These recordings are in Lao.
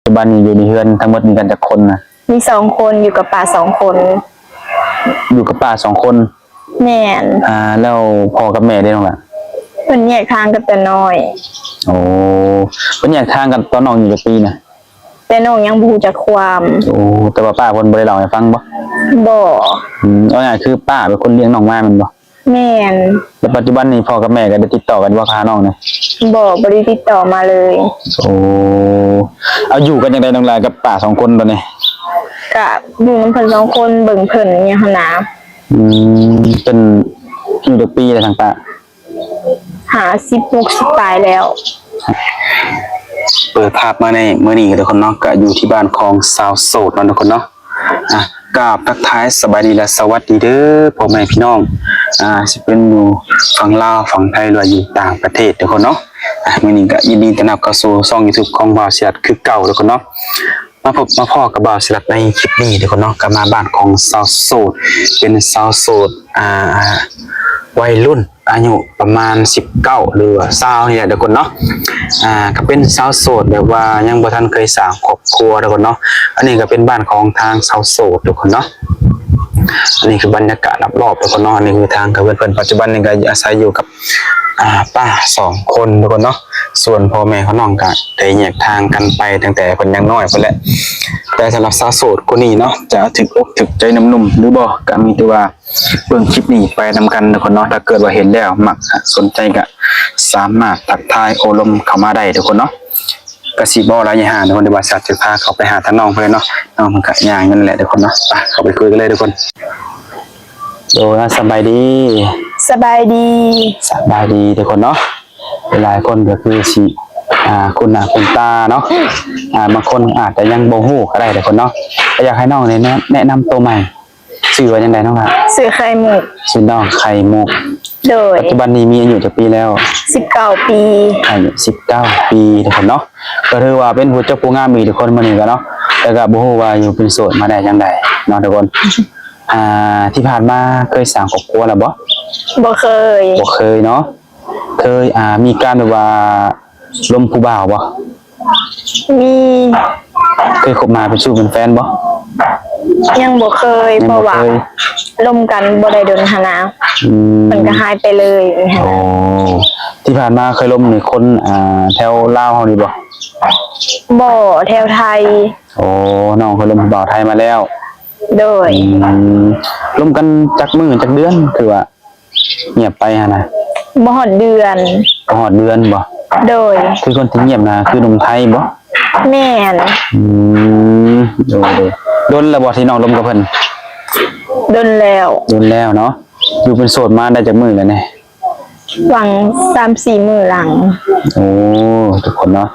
ຈຸບັນນີ້ຢູ່ໃນເຮືອນທັງໝົດມີກັນຈັກຄົນນະ? ມີສອງຄົນ ຢູ່ກັບປ້າສອງຄົນ. ຢູ່ກັບປ້າສອງຄົນ? ແມ່ນ. ອ່າ ແລ້ວພໍ່ກັບແມ່ເດ້ນ້ອງຫຼ້າ? ເພິ່ນແຍກທາງກັນແຕ່ນ້ອຍ. ໂອ້ ເພິ່ນແຍກທາງກັນຕອນນ້ອງອາຍຸຈັກປີນະ? ແຕ່ນ້ອງຍັງບໍ່ຮູ້ຈັກຄວາມ. ໂອ້ ແຕ່ວ່າປ້າເພິ່ນບໍ່ໄດ້ເລົ່າໃຫ້ຟັງບໍ່? ບໍ່. ອືມ ເອົາງ່າຍຄືປ້າເປັນຄົນລ້ຽງນ້ອງມາແມ່ນບໍ່? ແມ່ນ. ແລ້ວປັດຈຸບັນນີ້ພໍ່ກັບແມ່ກໍໄດ້ຕິດຕໍ່ກັນບໍ່ຫານ້ອງນີ້? ບໍ່ ບໍ່ໄດ້ຕິດຕໍ່ມາເລີຍ. ໂອ້ ເອົາ ຢູ່ກັນຈັ່ງໃດນ້ອງຫຼ້າກັບປ້າສອງຄົນຕອນນີ້? ກະຢູ່ນຳເພິ່ນສອງຄົນ ເບິ່ງເພິ່ນຫຍັງຫັ້ນນະ. ອືມ ເພິ່ນອາຍຸຈັກປີແລ້ວທາງປ້າ? ຫ້າສິບ ຫົກສິບປາຍແລ້ວ. ເປີດພາບມາໃນມື້ນີ້ທຸກຄົນເນາະ ກະຢູ່ທີ່ບ້ານຂອງສາວໂສດເນາະທຸກຄົນເນາະ. ອ່າ ກາບທັກທາຍສະບາຍດີ ແລະ ສະຫວັດດີເດີພໍ່ແມ່ພີ່ນ້ອງ ອ່າ ຊິເປັນຢູ່ຝັ່ງລາວ ຝັ່ງໄທ ຫຼືວ່າຢູ່ຕ່າງປະເທດທຸກຄົນເນາະ. ອ່າ ມື້ນີ້ກະຍິນດີຕ້ອນຮັບເຂົ້າສູ່ຊ່ອງຢູທູບຂອງບ່າວສີລັດຄືເກົ່າທຸກຄົນເນາະ. ມາພົບມາພໍ້ກັບບ່າວສີລັດໃນຄລິບນີ້ທຸກຄົນເນາະ ກະມາບ້ານຂອງສາວໂສດ ເປັນສາວໂສດ ອ່າ ໄວລຸ້ນ ອາຍຸປະມານສິບເກົ້າ ຫຼືວ່າຊາວນີ້ແຫຼະທຸກຄົນເນາະ. ອ່າ ກໍເປັນສາວໂສດແບບວ່າຍັງບໍ່ທັນເຄີຍສ້າງຄອບຄົວທຸກຄົນເນາະ. ອັນນີ້ກໍເປັນບ້ານຂອງທາງສາວໂສດທຸກຄົນເນາະ. ອັນນີ້ຄືບັນຍາກາດລອບໆທຸກຄົນເນາະ. ອັນນີ້ຄືທາງເຮືອນເພິ່ນ ປັດຈຸບັນນີ້ກໍອາໄສຢູ່ກັບ ອ່າ ປ້າສອງຄົນທຸກຄົນເນາະ. ສ່ວນພໍ່ແມ່ຂອງນ້ອງກໍໄດ້ແຍກທາງກັນໄປຕັ້ງແຕ່ເພິ່ນຍັງນ້ອຍພຸ້ນແຫຼະ. ແຕ່ສຳລັບສາວໂສດຄົນນີ້ເນາະ ຈະຖືກອົກຖືກໃຈໜຸ່ມໆ ຫຼືບໍ່ ກໍມີແຕ່ວ່າ ເບິ່ງຄລິບນີ້ໄປນຳກັນທຸກຄົນເນາະ. ຖ້າເກີດວ່າເຫັນແລ້ວມັກ ສົນໃຈກະສາມາດທັກທາຍໂອ້ລົມເຂົ້າມາໄດ້ທຸກຄົນເນາະ. ກະຊິບໍ່ຫຼາຍຍາຫາທຸກຄົນ ແຕ່ວ່າຊິພາເຂົ້າໄປຫາທາງນ້ອງເພິ່ນເນາະ. ນ້ອງເພິ່ນກະຍ່າງຢູ່ນັ້ນແຫຼະທຸກຄົນເນາະ. ໄປ ເຂົ້າໄປຄຸຍກັນເລີຍທຸກຄົນ. ໂດຍ ສະບາຍດີ. ສະບາຍດີ. ສະບາຍດີທຸກຄົນເນາະ. ຫຼາຍຄົນກໍຄືຊິ ອ່າ ຄຸ້ນໜ້າຄຸ້ນຕາເນາະ. ອ່າ ບາງຄົນອາດຈະຍັງບໍ່ຮູ້ກໍໄດ້ທຸກຄົນເນາະ. ກໍຢາກໃຫ້ນ້ອງແນະນຳ ແນະນຳໂຕໃໝ່. ຊື່ວ່າຈັ່ງໃດນ້ອງລະ? ຊື່ໄຂ່ມຸກ. ຊື່ນ້ອງໄຂ່ມຸກ. ໂດຍ. ປັດຈຸບັນນີ້ມີອາຍຸຈັກປີແລ້ວ? ສິບເກົ້າປີ. ອາຍຸສິບເກົ້າປີທຸກຄົນເນາະ. ກໍຖືວ່າເປັນຜູ້ຈົບຜູ້ງາມອີກທຸກຄົນມື້ນີ້ກໍເນາະ. ແຕ່ກໍບໍ່ຮູ້ວ່າຢູ່ເປັນໂສດມາໄດ້ຈັ່ງໃດເນາະທຸກຄົນ. ອ່າ ທີ່ຜ່ານມາເຄີຍສ້າງຄອບຄົວແລ້ວບໍ່? ບໍ່ເຄີຍ. ບໍ່ເຄີຍເນາະ. ເຄີຍ ອ່າ ມີການແບບວ່າລົມຜູ້ບ່າວບໍ່? ມີ. ເຄີຍຄົບຫາເປັນຊູ້ເປັນແຟນບໍ່? ຍັງບໍ່ເຄີຍ. ຍັງບໍ່ເຄີຍ. ເພາະວ່າລົມກັນບໍ່ໄດ້ດົນຫັ້ນນະ. ອືມ. ເພິ່ນກໍຫາຍໄປເລີຍ. ໂອ້ ທີ່ຜ່ານມາເຄີຍລົມນີ້ຄົນ ອ່າ ແຖວລາວເຮົານີ້ບໍ່? ບໍ່ ແຖວໄທ. ໂອ້ ນ້ອງເຄີຍລົມຜູ້ບ່າວໄທມາແລ້ວ. ໂດຍ. ອືມ ລົມກັນຈັກມື້ຈັກເດືອນ ຄືວ່າ ງຽບໄປຫັ້ນນະ? ບໍ່ຮອດເດືອນ. ບໍ່ຮອດເດືອນບໍ່? ໂດຍ. ຄືຄົນທີ່ງຽບນະ ຄືໜຸ່ມໄທບໍ່? ແມ່ນ. ອືມ ໂດຍ ໂດຍ. ດົນແລ້ວບໍ່ທີ່ນ້ອງລົມກັບເພິ່ນ? ດົນແລ້ວ. ດົນແລ້ວເນາະ. ຢູ່ເປັນໂສດມາໄດ້ຈັກມື້ແລ້ວນີ້? ຫວ່າງສາມສີ່ມື້ຫຼັງ. ໂອ້ ທຸກຄົນເນາະ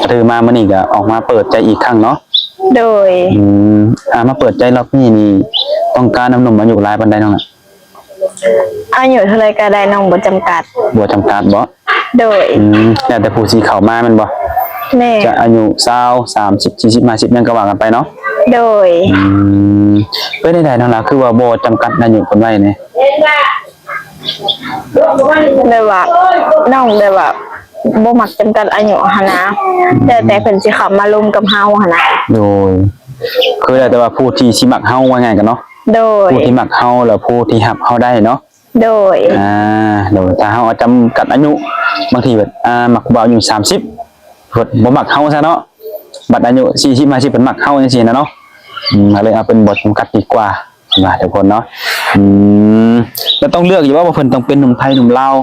ກໍຖືມາມື້ນີ້ກໍອອກມາເປີດໃຈອີກຄັ້ງເນາະ? ໂດຍ. ອືມ ອ່າ ມາເປີດໃຈລອບນີ້ນີ້ ຕ້ອງການນຳໜຸ່ມອາຍຸຫຼາຍປານໃດນ້ອງ? ອາຍຸເທົ່າໃດກໍໄດ້ ນ້ອງບໍ່ຈຳກັດ. ບໍ່ຈຳກັດບໍ່? ໂດຍ. ອືມ ແລ້ວແຕ່ຜູ້ທີ່ເຂົ້າມາແມ່ນບໍ່? ແມ່ນ. ຈະອາຍຸຊາວ ສາມສິບ ສີ່ສິບ ຫ້າສິບ ຫຍັງກໍວ່າກັນໄປເນາະ? ໂດຍ. ອືມ ເປັນໄດ້ໃດນ້ອງລະ ຄືວ່າບໍ່ຈຳກັດອາຍຸເພິ່ນໄວ້ນີ້? ແບບວ່າ ນ້ອງແບບວ່າ ບໍ່ມັກຈຳກັດອາຍຸຫັ້ນນະ. ອືມ ແລ້ວແຕ່ເພິ່ນຊິເຂົ້າມາລົມກັບເຮົາຫັ້ນນະ. ໂດຍ. ຄືແລ້ວແຕ່ວ່າຜູ້ທີ່ຊິມັກເຮົາ ວ່າງ່າຍກັນເນາະ? ໂດຍ. ຜູ້ທີ່ມັກເຮົາ ແລ້ວຜູ້ທີ່ຮັບເຮົາໄດ້ເນາະ? ໂດຍ. ອ່າ ໂດຍ. ຖ້າເຮົາຈຳກັດອາຍຸ ບາງທີແບບ ອ່າ ມັກຜູ້ບ່າວອາຍຸສາມສິບ ເພິ່ນບໍ່ມັກເຮົາຊະເນາະ ບັດອາຍຸສີ່ສິບ ຫ້າສິບ ເພິ່ນມັກເຮົາ ຈັ່ງຊີ້ນະເນາະ. ອືມ ກໍເລີຍເອົາເປັນບໍ່ຈຳກັດດີກວ່າ ວ່າທຸກຄົນເນາະ. ອືມ ແລ້ວຕ້ອງເລືອກຢູ່ບໍ່ວ່າເພິ່ນຕ້ອງເປັນໜຸ່ມໄທ ໜຸ່ມລາວ?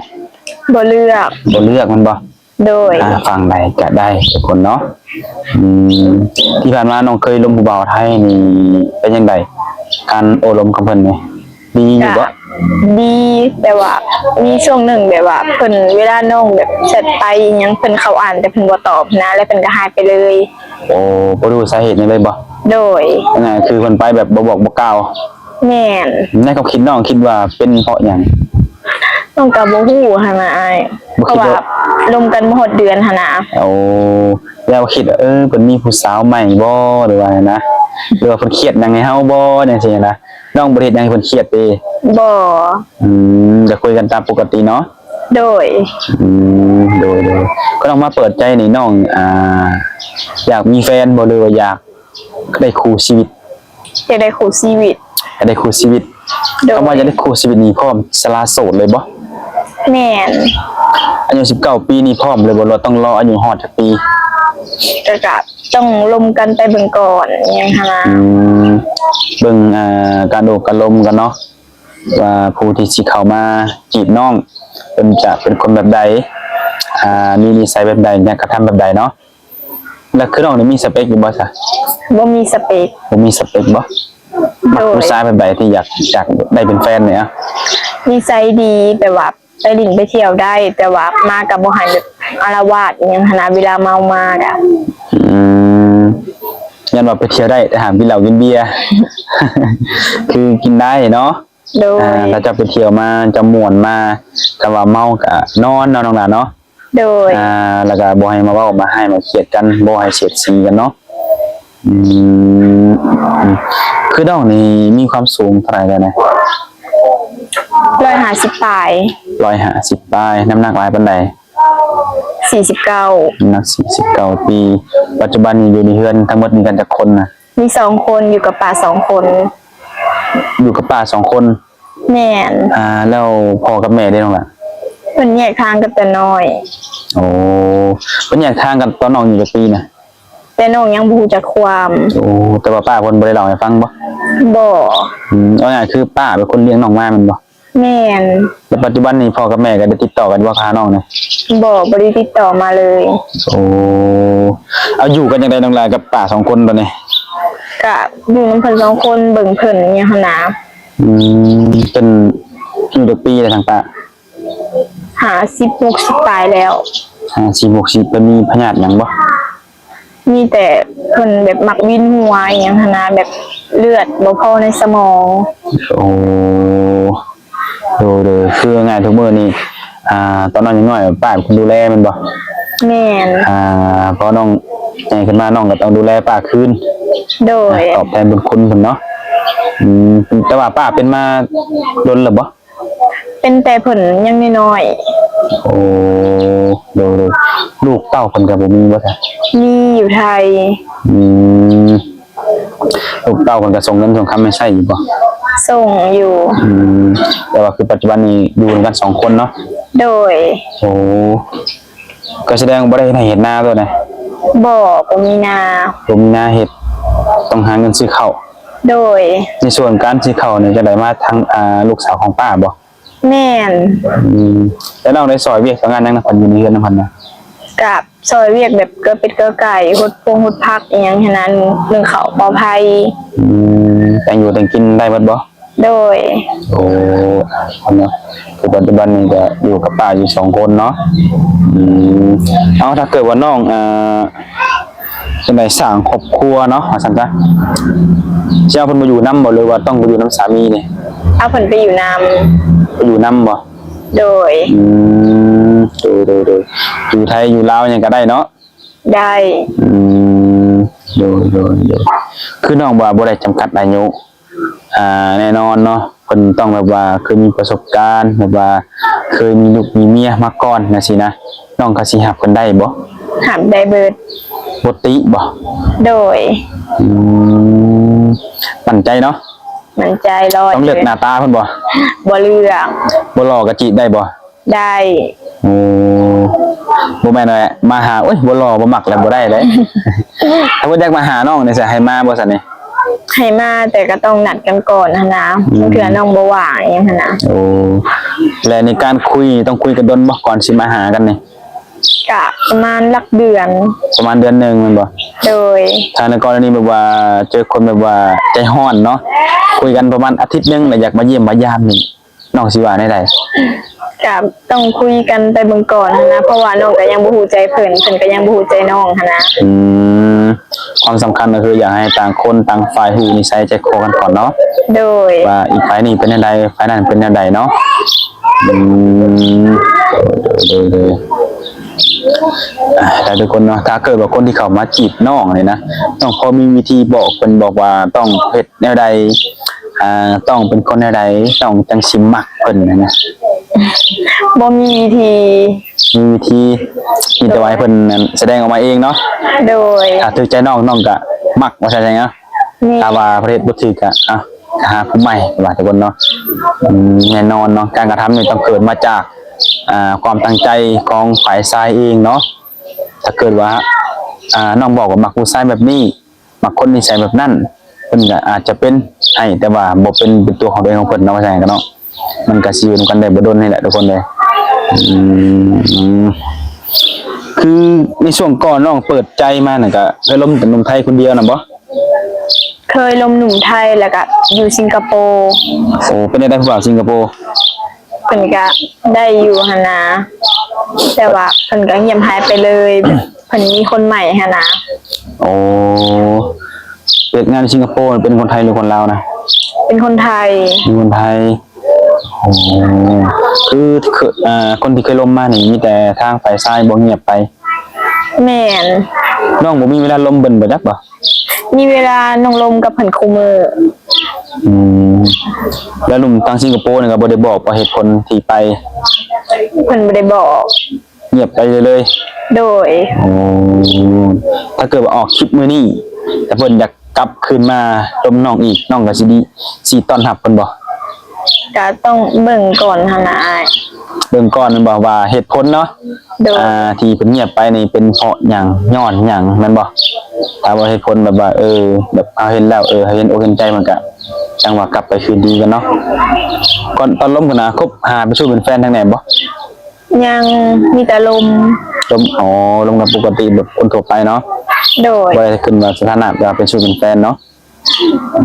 ບໍ່ເລືອກ. ບໍ່ເລືອກແມ່ນບໍ່? ໂດຍ. ອ່າ ຝັ່ງໃດກໍໄດ້ທຸກຄົນເນາະ. ອືມ ທີ່ຜ່ານມານ້ອງເຄີຍລົມຜູ້ບ່າວໄທນີ້ເປັນຈັ່ງໃດ ການໂອ້ລົມກັບເພິ່ນນີ້ ດີຢູ່ບໍ່? ກໍດີ ແຕ່ວ່າມີຊ່ວງໜຶ່ງແບບວ່າເພິ່ນ ເວລານ້ອງແບບແຊັດໄປອີ່ຫຍັງ ເພິ່ນເຂົ້າອ່ານ ແຕ່ເພິ່ນບໍ່ຕອບນະ ແລ້ວເພິ່ນກໍຫາຍໄປເລີຍ. ໂອ້ ບໍ່ຮູ້ສາເຫດຫຍັງເລີຍບໍ່? ໂດຍ. ອັນນັ້ນຄືເພິ່ນໄປແບບບໍ່ບອກບໍ່ກ່າວ? ແມ່ນ. ໃນຄວາມຄິດນ້ອງຄິດວ່າເປັນເພາະຫຍັງ? ນ້ອງກໍບໍ່ຮູ້ຫັ້ນນະອ້າຍ ບໍ່ຄິດວ່າ ເພາະວ່າລົມກັນບໍ່ຮອດເດືອນຫັ້ນນະ. ໂອ້ ແລ້ວຄິດວ່າ ເອີ ເພິ່ນມີຜູ້ສາວໃໝ່ບໍ່ ຫຼືວ່ານະ ຫຼືວ່າເພິ່ນຄຽດຫຍັງໃຫ້ເຮົາບໍ່ ຈັ່ງຊີ້ນະ. ນ້ອງບໍ່ໄດ້ເຮັດຫຍັງໃຫ້ເພິ່ນຄຽດຕິ? ບໍ່. ອືມ ກໍຄຸຍກັນຕາມປົກກະຕິເນາະ. ໂດຍ ອືມ ໂດຍ ໂດຍ ກໍຕ້ອງມາເປີດໃຈນີ້ ນ້ອງ ອ່າ ຢາກມີແຟນບໍ່ ຫຼືວ່າຢາກໄດ້ຄູ່ຊີວິດ? ຢາກໄດ້ຄູ່ຊີວິດ. ຢາກໄດ້ຄູ່ຊີວິດ. ໂດຍ ຄຳວ່າຢາກໄດ້ຄູ່ຊີວິດນີ້ ພ້ອມສະຫຼະໂສດເລີຍບໍ່? ແມ່ນ. ອາຍຸສິບເກົ້າປີນີ້ພ້ອມເລີຍບໍ່ ຫຼືວ່າຕ້ອງລໍອາຍຸຮອດຈັກປີ? ກໍ ກໍຕ້ອງລົມກັນໄປເບິ່ງກ່ອນ ຫຍັງຫັ້ນນະ. ອືມ ເບິ່ງ ອ່າ ການໂອ້ການລົມກັນເນາະ ວ່າຜູ້ທີ່ຊິເຂົ້າມາຈີບນ້ອງ ເພິ່ນຈະເປັນຄົນແບບໃດ ອ່າ ມີນິໄສແບບໃດ ການກະທຳແບບໃດເນາະ. ແລ້ວຄືນ້ອງນີ້ມີສະເປັກຢູ່ບໍ່ຊະ? ບໍ່ມີສະເປັກ. ບໍ່ມີສະເປັກບໍ່? ມັກ ໂດຍ ຜູ້ຊາຍແບບໃດທີ່ຢາກ ຢາກໄດ້ເປັນແຟນນີ້? ນິໄສດີ ແບບວ່າໄປຫຼິ້ນໄປທ່ຽວໄດ້ ແຕ່ວ່າມາກໍບໍ່ໃຫ້ແບບອາລະວາດອີ່ຫຍັງຫັ້ນນະ ເວລາເມົາມາກະ. ອືມ ຢ້ານວ່າໄປທ່ຽວໄດ້ ແຕ່ຫ້າມກິນເຫຼົ້າກິນເບຍ ຄືກິນໄດ້ເນາະ. ໂດຍ ອ່າ ຖ້າເຈົ້າໄປທ່ຽວມາ ເຈົ້າມ່ວນມາ ຖ້າວ່າເມົາກະນອນເນາະ ນ້ອງຫຼ້າເນາະ. ໂດຍ ອ່າ ແລ້ວກະບໍ່ໃຫ້ມາເວົ້າມາຮ້າຍມາຄຽດກັນ ບໍ່ໃຫ້ສຽດສີກັນເນາະ. ອືມ ຄືນ້ອງນີ້ມີຄວາມສູງເທົ່າໃດແລ້ວນະ? ຮ້ອຍຫ້າສິບປາຍ. ຮ້ອຍຫ້າສິບປາຍ. ນ້ຳໜັກຫຼາຍປານໃດ? ສີ່ສິບເກົ້າ. ນ້ຳໜັກສີ່ສິບເກົ້າປີ. ປັດຈຸບັນນີ້ຢູ່ໃນເຮືອນທັງໝົດມີກັນຈັກຄົນນະ? ມີສອງຄົນ ຢູ່ກັບປ້າສອງຄົນ. ຢູ່ກັບປ້າສອງຄົນ? ແມ່ນ. ອ່າ ແລ້ວພໍ່ກັບແມ່ເດ້ນ້ອງຫຼ້າ? ເພິ່ນແຍກທາງກັນແຕ່ນ້ອຍ. ໂອ້ ເພິ່ນແຍກທາງກັນຕອນນ້ອງອາຍຸຈັກປີນະ? ແຕ່ນ້ອງຍັງບໍ່ຮູ້ຈັກຄວາມ. ໂອ້ ແຕ່ວ່າປ້າເພິ່ນບໍ່ໄດ້ເລົ່າໃຫ້ຟັງບໍ່? ບໍ່. ອືມ ເອົາງ່າຍຄືປ້າເປັນຄົນລ້ຽງນ້ອງມາແມ່ນບໍ່? ແມ່ນ. ແລ້ວປັດຈຸບັນນີ້ພໍ່ກັບແມ່ກໍໄດ້ຕິດຕໍ່ກັນບໍ່ຫານ້ອງນະ? ບໍ່ ບໍ່ໄດ້ຕິດຕໍ່ມາເລີຍ. ໂອ້ ເອົາ ຢູ່ກັນຈັ່ງໃດນ້ອງຫຼ້າກັບປ້າສອງຄົນຕອນນີ້? ກະຢູ່ນຳເພິ່ນສອງຄົນ ເບິ່ງເພິ່ນຫຍັງຫັ້ນນະ. ອືມ ເພິ່ນອາຍຸຈັກປີແລ້ວທາງປ້າ? ຫ້າສິບ ຫົກສິບປາຍແລ້ວ. ຫ້າສິບ ຫົກສິບ. ເພິ່ນມີພະຍາດຫຍັງບໍ່? ມີແຕ່ເພິ່ນແບບມັກວິນຫົວອີ່ຫຍັງຫັ້ນນະ ແບບເລືອດບໍ່ພໍໃນສະໝອງ. ໂອ້ ໂດຍ ໂດຍ ຄືເວົ້າງ່າຍທຸກມື້ນີ້ ອ່າ ຕອນນ້ອງຍັງນ້ອຍ ປ້າເປັນຄົນດູແລແມ່ນບໍ່? ແມ່ນ. ອ່າ ພໍນ້ອງໃຫຍ່ຂຶ້ນມາ ນ້ອງກໍຕ້ອງດູແລປ້າຄືນ. ໂດຍ. ຕອບແທນບຸນຄຸນເພິ່ນເນາະ. ອືມ ແຕ່ວ່າປ້າເປັນມາດົນແລ້ວບໍ່? ເປັນແຕ່ເພິ່ນຍັງນ້ອຍໆ. ໂອ້ ໂດຍ ໂດຍ. ລູກເຕົ້າເພິ່ນກໍບໍ່ມີບໍ່ຊະ? ມີຢູ່ໄທ. ອືມ ລູກເຕົ້າເພິ່ນກໍສົ່ງເງິນສົ່ງຄຳໃຫ້ໃຊ້ຢູ່ບໍ່? ສົ່ງຢູ່. ອືມ ແຕ່ວ່າຄືປັດຈຸບັນນີ້ຢູ່ນຳກັນສອງຄົນເນາະ? ໂດຍ. ໂອ້ ກໍສະແດງບໍ່ໄດ້ເຮັດໄຮ່ເຮັດນາຕົວະນະ? ບໍ່ ບໍ່ມີນາ. ບໍ່ມີນາເຮັດ ຕ້ອງຫາເງິນຊື້ເຂົ້າ. ໂດຍ. ໃນສ່ວນການຊື້ເຂົ້ານີ້ ຈະໄດ້ມາທາງ ອ່າ ລູກສາວຂອງປ້າບໍ່? ແມ່ນ. ອືມ ແລ້ວນ້ອງໄດ້ຊ່ອຍວຽກຊ່ອຍງານຫຍັງນຳເພິ່ນ ຢູ່ໃນເຮືອນນຳເພິ່ນນະ? ກະຊ່ອຍວຽກແບບເກືອເປັດເກືອໄກ່ ຫົດພວງຫົດຜັກອີ່ຫຍັງຫັ້ນນະ ໜຶ້ງເຂົ້າເປົ່າໄຟ. ອືມ ແຕ່ງຢູ່ແຕ່ງກິນໄດ້ເບິດບໍ່? ໂດຍ. ໂອ້ ເນາະ ຄືປັດຈຸບັນນີ້ກະຢູ່ກັບປ້າຢູ່ສອງຄົນເນາະ. ອືມ ເອົາ ຖ້າເກີດວ່ານ້ອງ ອ່າ ຈັ່ງໃດ ສ້າງຄອບຄົວເນາະ ວ່າຊັ້ນຊະ ຊິເອົາເພິ່ນມາຢູ່ນຳບໍ່ ຫຼືວ່າຕ້ອງໄປຢູ່ນຳສາມີນີ້? ເອົາເພິ່ນໄປຢູ່ນຳ. ໄປຢູ່ນຳບໍ່? ໂດຍ. ອືມ ໂດຍ ໂດຍ ໂດຍ. ຢູ່ໄທຢູ່ລາວຫຍັງກໍໄດ້ເນາະ? ໄດ້. ອືມ ໂດຍ ໂດຍ ໂດຍ. ຄືນ້ອງວ່າບໍ່ໄດ້ຈຳກັດອາຍຸ ອ່າ ແນ່ນອນເນາະ ເພິ່ນຕ້ອງແບບວ່າເຄີຍມີປະສົບການ ແບບວ່າເຄີຍມີລູກມີເມຍມາກ່ອນຈັ່ງຊີ້ນະ ນ້ອງກໍຊິຮັບເພິ່ນໄດ້ບໍ່? ຮັບໄດ້ເບິດ. ບໍ່ຕິບໍ່? ໂດຍ. ອືມ ໝັ້ນໃຈເນາະ? ໝັ້ນໃຈຮ້ອຍ. ຕ້ອງເລືອກໜ້າຕາເພິ່ນບໍ່? ບໍ່ເລືອກ. ບໍ່ຫຼໍ່ກໍຈີບໄດ້ບໍ່? ໄດ້. ໂອ້ ບໍ່ແມ່ນວ່າມາຫາ ໂອ້ຍ ບໍ່ຫຼໍ່ບໍ່ມັກແລ້ວບໍ່ໄດ້ເດ້. ຖ້າເພິ່ນຢາກມາຫານ້ອງນີ້ ຊິໃຫ້ມາບໍ່ຊັ້ນນີ້? ໃຫ້ມາ ແຕ່ກໍຕ້ອງນັດກັນກ່ອນຫັ້ນນະ. ອືມ ບາງເທື່ອນ້ອງບໍ່ວ່າງອີ່ຫຍັງຫັ້ນນະ. ໂອ້ ແລະ ໃນການຄຸຍ ຕ້ອງຄຸຍກັນດົນບໍ່ ກ່ອນຊິມາຫາກັນນີ້? ກະປະມານຫຼັກເດືອນ. ປະມານເດືອນໜຶ່ງແມ່ນບໍ່? ໂດຍ. ຖ້າໃນກໍລະນີແບບວ່າເຈີຄົນແບບວ່າໃຈຮ້ອນເນາະ ຄຸຍກັນປະມານອາທິດໜຶ່ງ ແລ້ວຢາກມາຢ້ຽມມາຢາມນີ້ ນ້ອງຊິວ່າແນວໃດ? ກະຕ້ອງຄຸຍກັນໄປເບິ່ງກ່ອນຫັ້ນນະ ເພາະວ່ານ້ອງກໍຍັງບໍ່ຮູ້ໃຈເພິ່ນ ເພິ່ນກໍຍັງບໍ່ຮູ້ໃຈນ້ອງຫັ້ນນະ. ອືມ ຄວາມສຳຄັນກໍຄືຢາກໃຫ້ຕ່າງຄົນຕ່າງຝ່າຍຮູ້ນິໄສໃຈຄໍກັນກ່ອນເນາະ. ໂດຍ. ວ່າອີກຝ່າຍນີ້ເປັນແນວໃດ ຝ່າຍນັ້ນເປັນແນວໃດເນາະ. ອືມ ໂດຍ ໂດຍ ໂດຍ ໂດຍ. ອ່າ ແຕ່ທຸກຄົນເນາະ ຖ້າເກີດວ່າຄົນທີ່ເຂົ້າມາຈີບນ້ອງນີ້ນະ ນ້ອງພໍມີວິທີບອກເພິ່ນ ບອກວ່າຕ້ອງເຮັດແນວໃດ ອ່າ ຕ້ອງເປັນຄົນແນວໃດ ນ້ອງຈັ່ງຊິມັກເພິ່ນຫັ້ນນະ? ບໍ່ມີວິທີ ມີວິທີ ມີແຕ່ວ່າໃຫ້ເພິ່ນນັ້ນສະແດງອອກມາເອງເນາະ. ໂດຍ ຖ້າຖືກໃຈນ້ອງ ນ້ອງກະມັກ ວ່າຊັ້ນຊະເນາະ. ແມ່ນ ຖ້າວ່າເພິ່ນເຮັດບໍ່ຖືກກະ ອ່ະ ຫາຜູ້ໃໝ່ ວ່າທຸກຄົນເນາະ. ອືມ ແນ່ນອນເນາະ ການກະທຳນີ້ຕ້ອງເກີດມາຈາກ ອ່າ ຄວາມຕັ້ງໃຈຂອງຝ່າຍຊາຍເອງເນາະ. ຖ້າເກີດວ່າ ອ່າ ນ້ອງບອກວ່າມັກຜູ້ຊາຍແບບນີ້ ມັກຄົນນິໄສແບບນັ້ນ ເພິ່ນກະອາດຈະເປັນໃຫ້ ແຕ່ວ່າບໍ່ເປັນ ເປັນຕົວຂອງຕົວເອງຂອງເພິ່ນເນາະ ວ່າຊັ້ນກະເນາະ. ມັນກະຊິຢູ່ນຳກັນໄດ້ບໍ່ດົນນີ້ແຫຼະທຸກຄົນເອີຍ. ອືມ ຄືໃນຊ່ວງກ່ອນນ້ອງເປີດໃຈມານັ້ນກະເຄີຍລົມແຕ່ໜຸ່ມໄທຄົນດຽວນະບໍ່? ເຄີຍລົມໜຸ່ມໄທ ແລ້ວກະຢູ່ສິງກະໂປ. ໂອ້ ເປັນແນວໃດຜູ້ບ່າວສິງກະໂປ? ເພິ່ນກະໄດ້ຢູ່ຫັ້ນນາ ແຕ່ວ່າເພິ່ນກະງຽບຫາຍໄປເລີຍ ແບບເພິ່ນມີຄົນໃໝ່ຫັ້ນນາ. ໂອ້ ເຮັດງານຢູ່ສິງກະໂປເປັນຄົນໄທຫຼືຄົນລາວນະ? ເປັນຄົນໄທ. ເປັນຄົນໄທ. ໂອ້ ຄື ເອີ ຄົນທີ່ເຄີຍລົມມານີ້ມີແຕ່ທາງຝ່າຍຊາຍບໍ່ງຽບໄປ? ແມ່ນ. ນ້ອງບໍ່ມີເວລາລົມເພິ່ນບໍ່ຈັກບໍ່? ມີເວລານ້ອງລົມກັບເພິ່ນຄູ່ມື້. ອືມ ແລ້ວໜຸ່ມທາງສິງກະໂປນີ້ກະບໍ່ໄດ້ບອກວ່າເຫດຜົນທີ່ໄປ? ເພິ່ນບໍ່ໄດ້ບອກ. ງຽບໄປເລີຍ? ໂດຍ. ໂອ້ ຖ້າເກີດວ່າອອກຄລິບມື້ນີ້ ຖ້າເພິ່ນຢາກກັບຄືນມາລົມນ້ອງອີກ ນ້ອງກະຊິດີ ຊິຕ້ອນຮັບເພິ່ນບໍ່? ກະຕ້ອງເບິ່ງກ່ອນຫັ້ນນະອ້າຍ. ເບິ່ງກ່ອນແມ່ນບໍ່ ວ່າເຫດຜົນເນາະ? ໂດຍ. ອ່າ ທີ່ເພິ່ນງຽບໄປນີ້ເປັນເພາະຫຍັງ ຍ້ອນຫຍັງແມ່ນບໍ່? ຖ້າວ່າເຫດຜົນແບບວ່າ ເອີ ແບບເຮົາເຫັນແລ້ວ ເອີ ເຮົາເຫັນອົກເຫັນໃຈ ມັນກະຈັ່ງວ່າກັບໄປຄືນດີກັນເນາະ. ກ່ອນຕອນລົມຫັ້ນນະ ຄົບຫາເປັນຊູ້ເປັນແຟນທາງແໜ່ບໍ່? ຍັງ ມີແຕ່ລົມ. ລົມ ອໍ ລົມກັນປົກກະຕິແບບຄົນທົ່ວໄປເນາະ? ໂດຍ. ບໍ່ໄດ້ຂຶ້ນວ່າສະຖານະວ່າເປັນຊູ້ເປັນແຟນເນາະ? ອື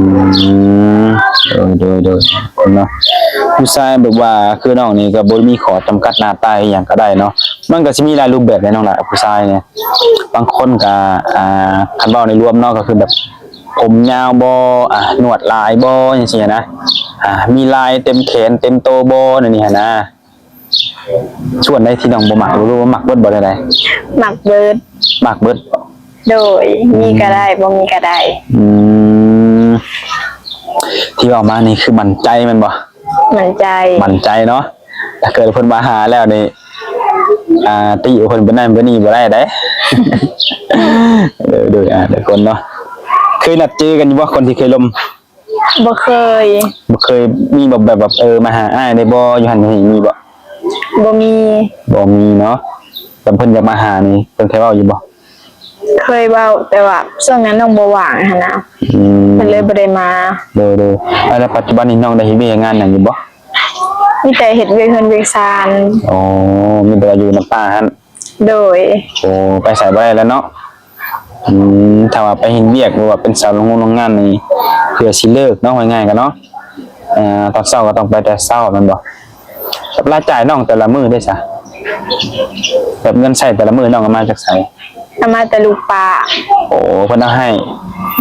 ມ ໂດຍ ໂດຍ ໂດຍ ເນາະ. ຜູ້ຊາຍແບບວ່າຄືນ້ອງນີ້ກະບໍ່ໄດ້ມີຂໍ້ຈຳກັດໜ້າຕາອີ່ຫຍັງກະໄດ້ເນາະ. ມັນກະຊິມີຫຼາຍຮູບແບບແຫຼະນ້ອງຫຼ້າ ຜູ້ຊາຍນີ້ ບາງຄົນກະ ອ່າ ຄັນເວົ້າໃນລວມເນາະ ກະຄືແບບຜົມຍາວບໍ່ ອ່າ ໜວດຫຼາຍບໍ່ ຈັ່ງຊີ້ນະ ອ່າ ມີລາຍເຕັມແຂນເຕັມໂຕບໍ່ ແນວນີ້ຫັ້ນນະ. ສ່ວນໃດທີ່ນ້ອງບໍ່ມັກ ຫຼືວ່າມັກເບິດບໍ່ ແນວໃດ? ມັກເບິດ. ມັກເບິດ. ໂດຍ. ອືມ ມີກະໄດ້ ບໍ່ມີກະໄດ້. ອືມ ທີ່ເວົ້າມານີ້ຄືໝັ້ນໃຈແມ່ນບໍ່? ໝັ້ນໃຈ. ໝັ້ນໃຈເນາະ. ຖ້າເກີດເພິ່ນມາຫາແລ້ວນີ້ ອ່າ ຕິເພິ່ນເປັນນັ້ນເປັນນີ້ບໍ່ໄດ້ເດ້. ໂດຍ ໂດຍ ອ່າ ທຸກຄົນເນາະ ເຄີຍນັດເຈີກັນຢູ່ບໍ່ ຄົນທີ່ເຄີຍລົມ? ບໍ່ເຄີຍ. ບໍ່ເຄີຍ ມີແບບ ແບບ ແບບ ເອີ ມາຫາອ້າຍໄດ້ບໍ່ ຢູ່ຫັ້ນຢູ່ນີ້ ມີບໍ່? ບໍ່ມີ. ບໍ່ມີເນາະ. ແລ້ວເພິ່ນຢາກມາຫານີ້ ເພິ່ນເຄີຍເວົ້າຢູ່ບໍ່? ເຄີຍເວົ້າ ແຕ່ວ່າຊ່ວງນັ້ນນ້ອງບໍ່ວ່າງຫັ້ນນະ. ອືມ ເພິ່ນເລີຍບໍ່ໄດ້ມາ. ໂດຍ ໂດຍ. ແລ້ວປັດຈຸບັນນີ້ນ້ອງໄດ້ເຮັດວຽກເຮັດງານຫຍັງຢູ່ບໍ່? ມີແຕ່ເຮັດວຽກເຮືອນວຽກຊານ. ອໍ ມີແຕ່ວ່າຢູ່ນຳປ້າຫັ້ນ. ໂດຍ. ໂອ້ ໄປໃສບໍ່ໄດ້ແລ້ວເນາະ. ອືມ ຖ້າວ່າໄປເຮັດວຽກ ຫຼືວ່າເປັນສາວໂຮງງານໂຮງງານນີ້ ເພື່ອຊິເລີກເນາະ ວ່າງ່າຍໆ ກະເນາະ. ອ່າ ຕອນເຊົ້າກະຕ້ອງໄປແຕ່ເຊົ້າແມ່ນບໍ່? ແບບລາຍຈ່າຍນ້ອງແຕ່ລະມື້ເດ້ຊະ ແບບເງິນໃຊ້ແຕ່ລະມື້ນ້ອງເອົາມາຈາກໃສ? ເອົາມາແຕ່ລູກປ້າ. ໂອ້ ເພິ່ນເອົາໃຫ້.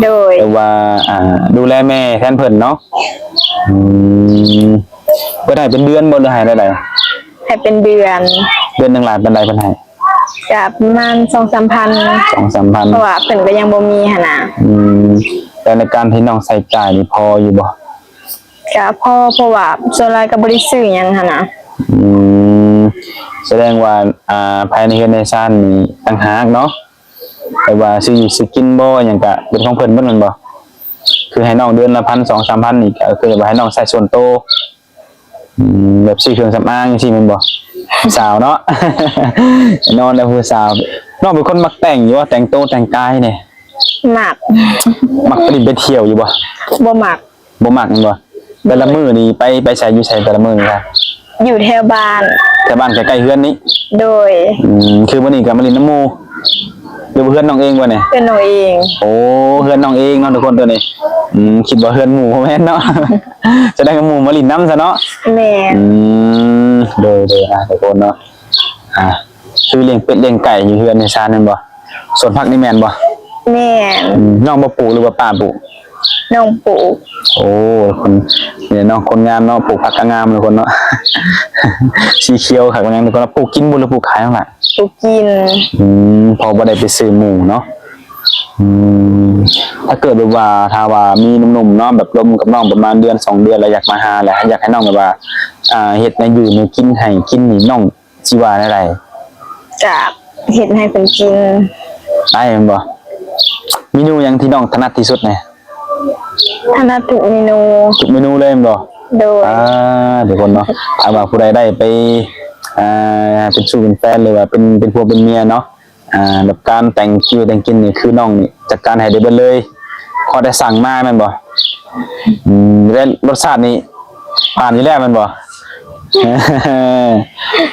ໂດຍ. ແບບວ່າ ອ່າ ດູແລແມ່ແທນເພິ່ນເນາະ. ອືມ ເພິ່ນໃຫ້ເປັນເດືອນບໍ່ ຫຼືໃຫ້ແນວໃດ? ໃຫ້ເປັນເດືອນ. ເດືອນໜຶ່ງຫຼາຍປານໃດເພິ່ນໃຫ້? ກະປະມານສອງສາມພັນ. ສອງສາມພັນ ເພາະວ່າເພິ່ນກະຍັງບໍ່ມີຫັ້ນນະ. ອືມ ແຕ່ໃນການທີ່ນ້ອງໃຊ້ຈ່າຍນີ້ພໍຢູ່ບໍ່? ກະພໍ ເພາະວ່າສ່ວນຫຼາຍກະບໍ່ໄດ້ຊື້ຫຍັງຫັ້ນນະ. ອືມ ສະແດງວ່າ ອ່າ ພາຍໃນເຮືອນໃນຊານນີ້ຕ່າງຫາກເນາະ ແບບວ່າຊື້ຢູ່ຊື້ກິນບໍ່ ຫຍັງກະເປັນຂອງເພິ່ນເບິດແມ່ນບໍ່? ຄືໃຫ້ນ້ອງເດືອນລະພັນ ສອງສາມພັນນີ້ ກະຄືວ່າໃຫ້ນ້ອງໃຊ້ສ່ວນໂຕ. ອືມ ແບບຊື້ເຄື່ອງສຳອາງຈັ່ງຊີ້ແມ່ນບໍ່? ຜູ້ສາວເນາະ ແນ່ນອນແລ້ວຜູ້ສາວ. ນ້ອງເປັນຄົນມັກແຕ່ງຢູ່ບໍ່? ແຕ່ງໂຕແຕ່ງກາຍນີ້. ມັກ. ມັກໄປຫຼິ້ນໄປທ່ຽວຢູ່ບໍ່? ບໍ່ມັກ. ບໍ່ມັກແມ່ນບໍ່? ແຕ່ລະມື້ນີ້ໄປ ໄປໃສ ຢູ່ໃສແຕ່ລະມື້ນີ້? ຢູ່ແຖວບ້ານ. ແຖວບ້ານໃກ້ໆເຮືອນນີ້? ໂດຍ. ອືມ ຄືມື້ນີ້ກະມາຫຼິ້ນນຳໝູ່ ຫຼືວ່າເຮືອນນ້ອງເອງບໍ່ນີ້? ເຮືອນນ້ອງເອງ. ໂອ້ ເຮືອນນ້ອງເອງເນາະທຸກຄົນ ໂຕນີ້. ອືມ ຄິດວ່າເຮືອນໝູ່ ບໍ່ແມ່ນເນາະ. ສະແດງວ່າໝູ່ມາຫຼິ້ນນຳຊະເນາະ. ແມ່ນ. ອືມ ໂດຍ ໂດຍ ອ່າ ທຸກຄົນເນາະ ອ່າ ຄືລ້ຽງເປັດລ້ຽງໄກ່ຢູ່ເຮືອນໃນຊານແມ່ນບໍ່? ສວນຜັກນີ້ແມ່ນບໍ່? ແມ່ນ. ອືມ ນ້ອງບໍ່ປູກ ຫຼືວ່າປ້າປູກ? ນ້ອງປູກ. ໂອ້ ຄົນ ນີ້ນ້ອງຄົນງາມເນາະ ປູກຜັກກະງາມທຸກຄົນເນາະ. ສີຂຽວຄັກແມ່ນຫຍັງທຸກຄົນ ປູກກິນບໍ່ ຫຼືປູກຂາຍນ້ອງຫຼ້າ? ປູກກິນ. ອືມ ພໍບໍ່ໄດ້ໄປຊື້ໝູ່ເນາະ. ອືມ ຖ້າເກີດແບບວ່າ ຖ້າວ່າມີໜຸ່ມໆເນາະ ແບບລົມກັບນ້ອງປະມານເດືອນສອງເດືອນ ແລ້ວຢາກມາຫາ ແລ້ວຢາກໃຫ້ນ້ອງແບບວ່າ ອ່າ ເຮັດແນວຢູ່ແນວກິນໃຫ້ກິນນີ້ ນ້ອງຊິວ່າແນວໃດ? ກະເຮັດໃຫ້ເພິ່ນກິນໄດ້ແມ່ນບໍ່? ເມນູຫຍັງທີ່ນ້ອງຖະໜັດທີ່ສຸດແດ່? ຖະໜັດທຸກເມນູ. ທຸກເມນູເລີຍແມ່ນບໍ່? ໂດຍ. ອ່າ ທຸກຄົນເນາະ ຖ້າວ່າຜູ້ໃດໄດ້ໄປ ອ່າ ເປັນຊູ້ເປັນແຟນ ຫຼືວ່າເປັນ ເປັນຜົວເປັນເມຍເນາະ ອ່າ ແບບການແຕ່ງຢູ່ແຕ່ງກິນນີ້ ຄືນ້ອງນີ້ຈັດການໃຫ້ໄດ້ເບິດເລີຍ ຂໍແຕ່ສັ່ງມາແມ່ນບໍ່? ອືມ ແລະ ລົດຊາດນີ້ຜ່ານຢູ່ແລ້ວແມ່ນບໍ່?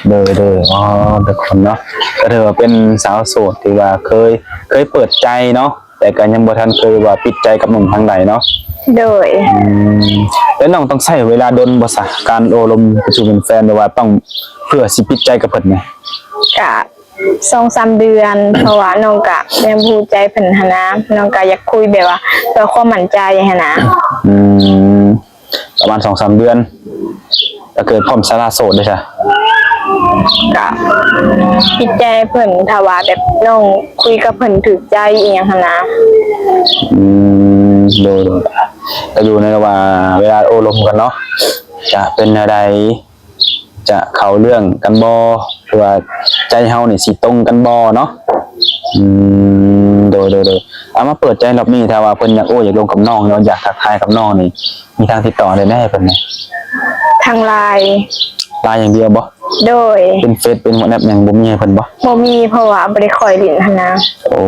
ໂດຍ ໂດຍ. ອໍ ທຸກຄົນເນາະ ກໍຖືວ່າເປັນສາວໂສດທີ່ວ່າເຄີຍ ເຄີຍເປີດໃຈເນາະ ແຕ່ກໍຍັງບໍ່ທັນເຄີຍວ່າປິດໃຈກັບໜຸ່ມທາງໃດເນາະ. ໂດຍ. ອືມ ແລ້ວນ້ອງຕ້ອງໃຊ້ເວລາດົນບໍ່ຊະ ການໂອ້ລົມເປັນຊູ້ເປັນແຟນ ຫຼືວ່າຕ້ອງ ເພື່ອຊິປິດໃຈກັບເພິ່ນນີ້? ກະສອງສາມເດືອນ ເພາະວ່ານ້ອງກະຍັງບໍ່ຮູ້ໃຈເພິ່ນຫັ້ນນະ ນ້ອງກະຢາກຄຸຍແບບວ່າເພື່ອຄວາມໝັ້ນໃຈຫັ້ນນະ. ອືມ ປະມານສອງສາມເດືອນ ຖ້າເກີດພ້ອມສະຫຼະໂສດເດ້ຊະ? ກະປິດໃຈໃຫ້ເພິ່ນ ຖ້າວ່າແບບນ້ອງຄຸຍກັບເພິ່ນຖືກໃຈອີ່ຫຍັງຫັ້ນນະ. ອືມ ໂດຍ ໂດຍ. ກໍຢູ່ໃນລະຫວ່າງເວລາໂອ້ລົມກັນເນາະ ຈະເປັນແນວໃດ ຈະເຂົ້າເລື່ອງກັນບໍ່ ຫຼືວ່າໃຈເຮົານີ້ຊິຕົງກັນບໍ່ເນາະ? ອືມ ໂດຍ ໂດຍ ໂດຍ. ເອົາ ມາເປີດໃຈຮອບນີ້ ຖ້າວ່າເພິ່ນຢາກໂອ້ ຢາກລົມກັບນ້ອງ ຫຼືວ່າຢາກທັກທາຍກັບນ້ອງນີ້ ມີທາງຕິດຕໍ່ໄດ້ໃດໃຫ້ເພິ່ນແດ່? ທາງ LINE. LINE ຢ່າງດຽວບໍ່? ໂດຍ. ເປັນເຟສ ເປັນ WhatsApp ຫຍັງບໍ່ມີໃຫ້ເພິ່ນບໍ່? ບໍ່ມີ ເພາະວ່າບໍ່ໄດ້ຄ່ອຍຫຼິ້ນຫັ້ນນະ. ໂອ້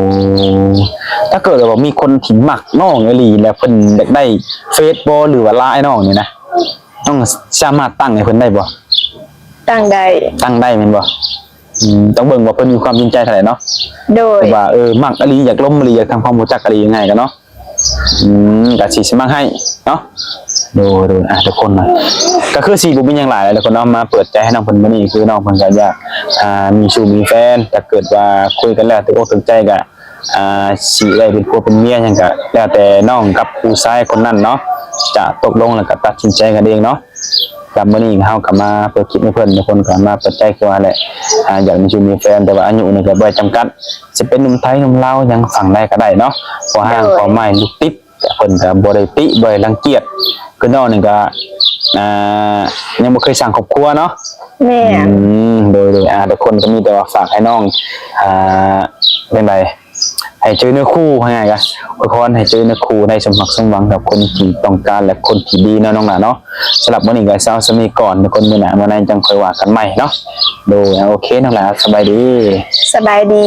ຖ້າເກີດວ່າມີຄົນທີ່ມັກນ້ອງອີ່ຫຼີ ແລ້ວເພິ່ນຢາກໄດ້ເຟສບໍ່ ຫຼືວ່າ LINE ນ້ອງນີ້ນະ ນ້ອງສາມາດຕັ້ງໃຫ້ເພິ່ນໄດ້ບໍ່? ຕັ້ງໄດ້. ຕັ້ງໄດ້ແມ່ນບໍ່? ອືມ ຕ້ອງເບິ່ງວ່າເພິ່ນມີຄວາມຈິງໃຈເທົ່າໃດເນາະ. ໂດຍ. ແບບວ່າ ເອີ ມັກອີ່ຫຼີ ຢາກລົມອີ່ຫຼີ ຢາກທຳຄວາມຮູ້ຈັກອີ່ຫຼີ ງ່າຍໆກັນເນາະ. ອືມ ກະຊິສະໝັກໃຫ້ເນາະ. ໂດຍ ໂດຍ. ອ່າ ທຸກຄົນນະ ກະຄືຊິບໍ່ມີຫຍັງຫຼາຍແຫຼະທຸກຄົນເນາະ ມາເປີດໃຈໃຫ້ນ້ອງເພິ່ນມື້ນີ້ ຄືນ້ອງເພິ່ນກະຢາກ ອ່າ ມີຊູ້ມີແຟນ ຖ້າເກີດວ່າຄຸຍກັນແລ້ວຖືກອົກຖືກໃຈກະ ອ່າ ຊິໄດ້ເປັນຜົວເປັນເມຍຫຍັງກະແລ້ວແຕ່ນ້ອງກັບຜູ້ຊາຍຄົນນັ້ນເນາະ ຈະຕົກລົງແລ້ວກໍຕັດສິນໃຈກັນເອງເນາະ. ສຳລັບມື້ນີ້ເຮົາກໍມາເປີດຄລິບໃຫ້ເພິ່ນ ທຸກຄົນກໍມາເປີດໃຈຄືວ່າແຫຼະ ອ່າ ຢາກມີຊູ້ມີແຟນ ແຕ່ວ່າອາຍຸນີ້ກໍບໍ່ໄດ້ຈຳກັດ ຊິເປັນໜຸ່ມໄທ ໜຸ່ມລາວ ຫຍັງຝັ່ງໃດກໍໄດ້ເນາະ ເພາະຮ່າງ ໂດຍ ເປົ້າໝາຍລູກຕິດ ເພິ່ນກໍບໍ່ໄດ້ຕິບໍ່ໄດ້ລັງກຽດ ຄືນ້ອງນີ້ກໍ ອ່າ ຍັງບໍ່ເຄີຍສ້າງຄອບຄົວເນາະ. ແມ່ນ. ອືມ ໂດຍ ໂດຍ. ອ່າ ທຸກຄົນກໍມີແຕ່ວ່າຝາກໃຫ້ນ້ອງ ອ່າ ຈັ່ງໃດ ໃຫ້ເຈີເນື້ອຄູ່ ວ່າງ່າຍໆ ກໍອວຍພອນໃຫ້ເຈີເນື້ອຄູ່ ໄດ້ສົມຫວັງ ສົມຫວັງກັບຄົນທີ່ຕ້ອງການ ແລະ ຄົນທີ່ດີເນາະ ນ້ອງຫຼ້າເນາະ. ສຳລັບມື້ນີ້ກໍເຊົາສ່ຳນີ້ກ່ອນ ທຸກຄົນ ມື້ໜ້າມື້ໃນຈັ່ງຄ່ອຍວ່າກັນໃໝ່ເນາະ. ໂດຍ ໂອເຄ ນ້ອງຫຼ້າ ສະບາຍດີ. ສະບາຍດີ.